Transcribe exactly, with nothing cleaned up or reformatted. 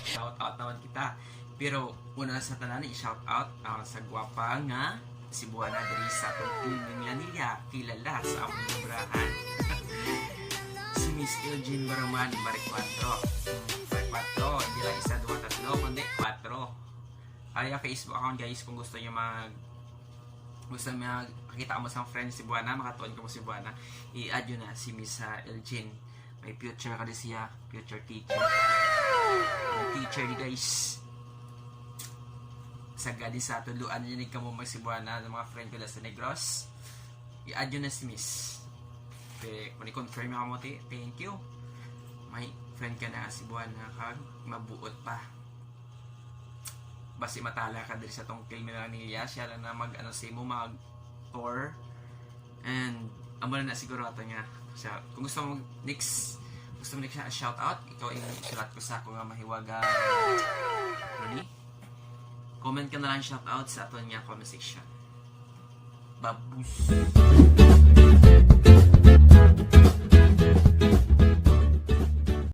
Shout out naman kita. Pero una sa tanan, i-shout out ah, sa gwapa nga Cebuana diri sa atong Team Mila Nila, kilala sa among librahan. Si Miss Eugene Baruman, Barikuatro. Barikuatro, hindi lang isa, dua, tatlo, kundi kwatro. Ari ang Facebook account, guys, kung gusto niyo mag gusto niyo makita mo sa friends Cebuana, makatuon ka mo Cebuana, i-add yun na si Miss ah, Eugene. May future ka di siya, future teacher. May teacher ni, guys. Sa gani sa tuluan niya ni kamo mag Cebuana, ng mga friend ko na sa Negros. I-add yun na si Miss. Okay, kung i-confirm mo ti, thank you. May friend ka na Cebuana kag mabuot pa. Basi matala ka diri sa tong Team Mila Nila, siya lang na mag ano sa imo, mag tour. And amo na, na siguro ato niya. Siya, kung gusto mo next, gusto mo next shout out, ikaw yung sulat ko sa ako nga mahiwaga. Ano ni? Comment ka na lang shout out sa ato niya comment section. Babus.